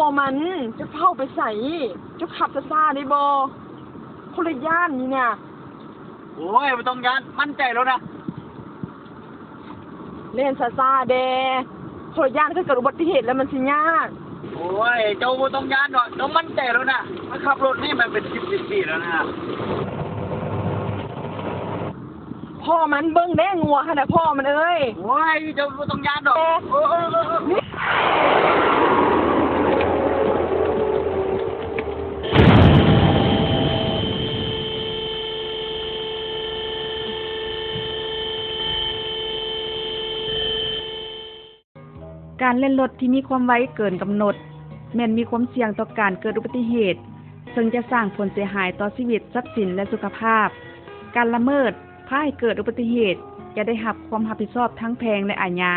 ພໍ່ມັນ ເຈົ້າເຝົ້າໄປໃສ? ເຈົ້າຂັບຊ້າໆໄດ້ບໍ່? ຂ້ອຍລະຢ້ານນີ້ນະ. ໂອ້ຍ ບໍ່ຕ້ອງຢ້ານ, ໝັ້ນໃຈໂລດນະ. ແລ່ນຊ້າໆແດ່, ຂ້ອຍຢ້ານຖ້າເກີດອຸບັດຕິເຫດແລ້ວມັນຊິຍາກ. ໂອ້ຍ ເຈົ້າບໍ່ຕ້ອງຢ້ານດອກ, ເຈົ້າໝັ້ນໃຈໂລດນະ. ຂ້ອຍຂັບລົດນີ້ມາເປັນສິບ ສິບປີແລ້ວນະ. ພໍ່ມັນ ເບິ່ງແດ່ງົວຫັ້ນນະ ພໍ່ມັນເອີຍ. ໂອ້ຍ ເຈົ້າບໍ່ຕ້ອງຢ້ານດອກ. ເອີ ເອີ ເອີ ເອີ. ການເລ່ນລົດທີ່ມີຄວາມໄວເກີນກຳນົດ ແມ່ນມີຄວາມສ່ຽງຕໍ່ການເກີດອຸບັດຕິເຫດ, ເຊິ່ງຈະສ້າງຜົນເສຍຫາຍຕໍ່ຊີວິດ, ຊັບສິນ ແລະ ສຸຂະພາບ. ການລະເມີດພາໃຫ້ເກີດອຸບັດຕິເຫດ ຈະໄດ້ຮັບຄວາມຮັບຜິດຊອບທາງແພ່ງ ແລະ ອາຍາ.